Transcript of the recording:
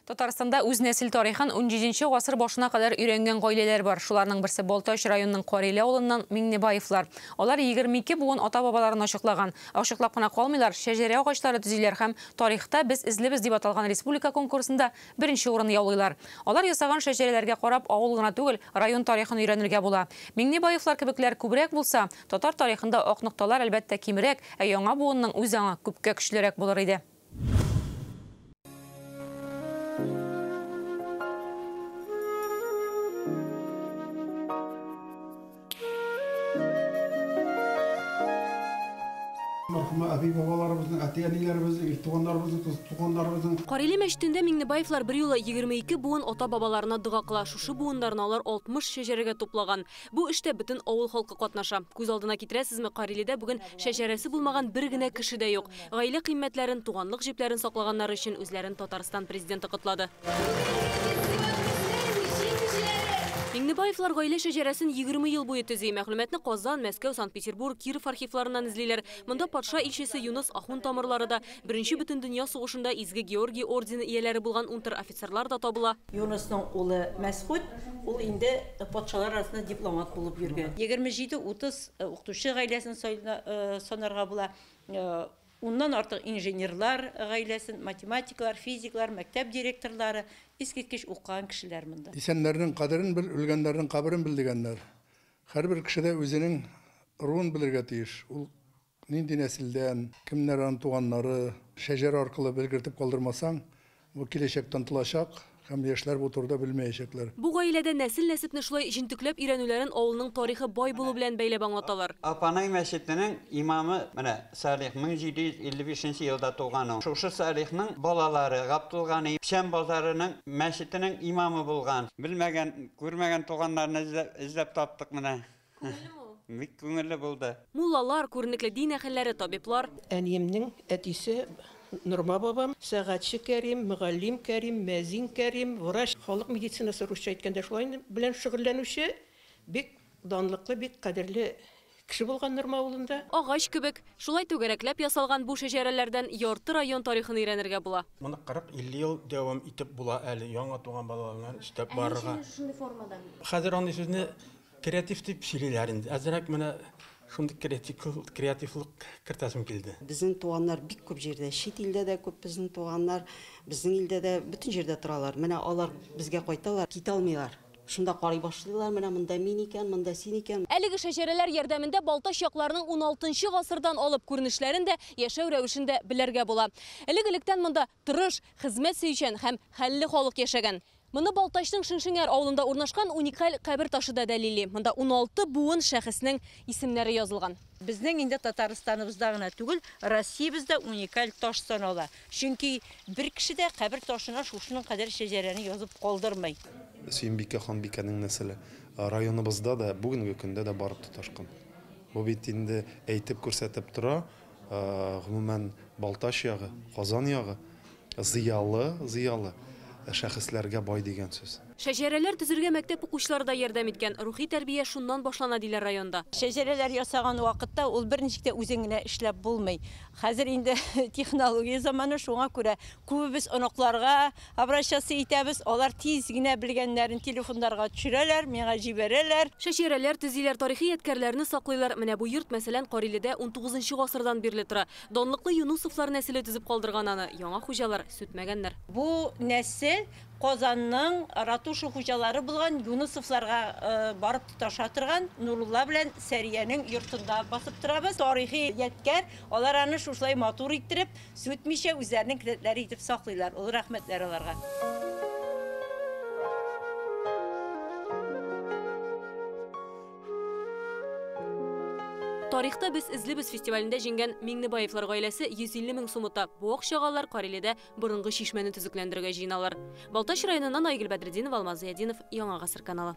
Татарстанда үз нәсел тарихын 17 гасыр башына кадәр өйрәнгән гаиләләр бар. Шуларның берсе Балтач районының Кариле авылыннан Миңнебаевлар. Алар 22 буын ата-бабаларын ачыклаган. Ачыклап кына калмыйлар, шәҗәрә агачлары төзиләр һәм тарихта без эзлебез дип аталган республика конкурсында беренче урын яулыйлар. Алар ясаган шәҗәрәләргә карап авыл гына түгел, район тарихын өйрәнергә була. Миңнебаевлар кебекләр күбрәк булса, татар тарихында ак нокталар әлбәттә кимрәк, ә яңа буынның үз аңы күпкә көчлерәк булыр иде. Әби-бабаларыбызның, әти-әниләребезнең, туганнарыбызның, кыз туганнарыбызның. Кариле мәчетендә Миңнебаевлар бер юлы 22 буын ата-бабаларына дога кыла. Шушы буыннарны алар 60 шәҗәрәгә туплаган. Бу эштә бөтен авыл халкы катнаша. Күз алдына китерәсезме, Кариледә бүген шәҗәрәсе булмаган бер генә кеше дә юк. Гаилә кыйммәтләрен, туганлык җепләрен саклаганнары өчен үзләрен Татарстан президенты котлады. Миңнебаевлар гаилә шәҗәрәсен 20 ел буе төзи. Мәгълүматны Казан, Мәскәү, Санкт-Петербург, Киров архивларыннан эзлиләр. Монда патша илчесе Юныс Ахун тамырлары да, Беренче бөтендөнья сугышында Изге Георгий ордены ияләре булган унтер-офицерлар да табыла. Юнысның улы Мәсхүт, ул инде патшалар арасында дипломат булып йөргән. 27-30 укытучы гаиләсен санарга була. Уннан артык инженерлар гаиләсен, математиклар, физиклар, мәктәп директорлары, искиткеч укыган кешеләр монда. Исәннәрнең кадерен бел, үлгәннәрнең каберен бел дигәннәр. Һәрбер кеше дә үзенең ыруын белергә тиеш. Ул нинди нәселдән, кемнәр аның туганнары, шәҗәрә аркылы белгертеп калдырмасаң, бу киләчәктән тылачак һәм яшьләр бу турыда белмәячәкләр. Бу гаиләдә нәсел-нәсепне шулай җентекләп өйрәнүләрен авылның тарихы бай булу белән бәйләп аңлаталар. Апанай мәчетенең имамы менә Салих 1755 елда туган ул. Шушы Салихның балалары Габдулгани Печән базарының мәчетенең имамы булган. Белмәгән, күрмәгән туганнарны эзләп таптык менә. Күңеллеме ул? Бик күңелле булды. Муллалар, күренекле дин әһелләре, табиблар. Әниемнең әтисе Нурма бабам, сәгатьче Кәрим, мөгаллим Кәрим, мәзин Кәрим, врач, халык медицинасы русча әйткәндә шулай белән шөгыльләнүче, бик данлыклы, бик кадерле кеше булган Нурма авылында. Агач кебек, шулай түгәрәкләп ясалган бу шәҗәрәләрдән ярты район тарихын өйрәнергә була. Моны 40-50 ел дәвам итеп була әле, яңа туган балаларны өстәп барырга. Ә ничә шундый формада? Хәзер андый сүзне креатив дип сөйлиләр инде. Әзрәк менә шундый креативлык кертәсем килде. Безнең туганнар бик күп җирдә, чит илдә дә күп безнең туганнар, безнең илдә дә бөтен җирдә торалар. Менә алар безгә кайталар, китә алмыйлар. Шунда карый башлыйлар, менә монда мин икән, монда син икән. Әлеге шәҗәрәләр ярдәмендә Балтач якларының 16 гасырдан алып күренешләрен дә, яшәү рәвешен дә белергә була. Элек-электән монда тырыш, хезмәт сөючән һәм хәлле халык яшәгән. Моны Балтачның Шеңшеңәр авылында урнашкан уникаль кабер ташы да дәлилли. Монда 16 буын шәхеснең исемнәре язылган. Безнең инде Татарстаныбызда гына түгел, Россиябездә уникаль таш санала. Чөнки бер кеше дә кабер ташына шушының кадәр шәҗәрәне язып калдырмый. Сөембикә ханбикәнең нәселе районыбызда да бүгенге көндә дә барып тоташкан. Бу бит инде әйтеп күрсәтеп тора, гомумән Балтач ягы, Казан ягы зыялы шәхесләргә бай дигән сүз. Шәҗәрәләр төзергә мәктәп укучылары да ярдәм иткән. Рухи тәрбия шуннан башлана диләр районда. Шәҗәрәләр ясаган вакытта ул берничек тә үзең генә эшләп булмый. Хәзер инде технология заманы, шуңа күрә күбебез оныкларга обращаться итәбез. Алар тиз генә белгәннәрен телефоннарга төшерәләр, миңа җибәрәләр. Шәҗәрәләр төзиләр, тарихи ядкәрләрне саклыйлар. Менә бу йорт, мәсәлән, Кариледә 19 гасырдан бирле тора. Данлыклы Юнусовлар нәселе төзеп калдырган аны. Яңа хуҗалар сүтмәгәннәр. Бу нәсел Казанның ратуша хуҗалары булган Юнусовларга барып тоташа торган Нурулла белән Сәриянең йортында басып торабыз. Тарихи ядкәр, алар аны шушылай матур иттереп, сүтмичә үзләренең келәтләре итеп саклыйлар. Олы рәхмәтләр аларга. Тарихта без эзлебез фестивалендә җиңгән Миңнебаевлар гаиләсе 150 мең сум ота. Бу акчага алар Кариледә борынгы чишмәне төзекләндерергә җыеналар. Балтач районыннан Айгөл Бәдретдинова, Алмаз Зыятдинов, Яңа Гасыр каналы.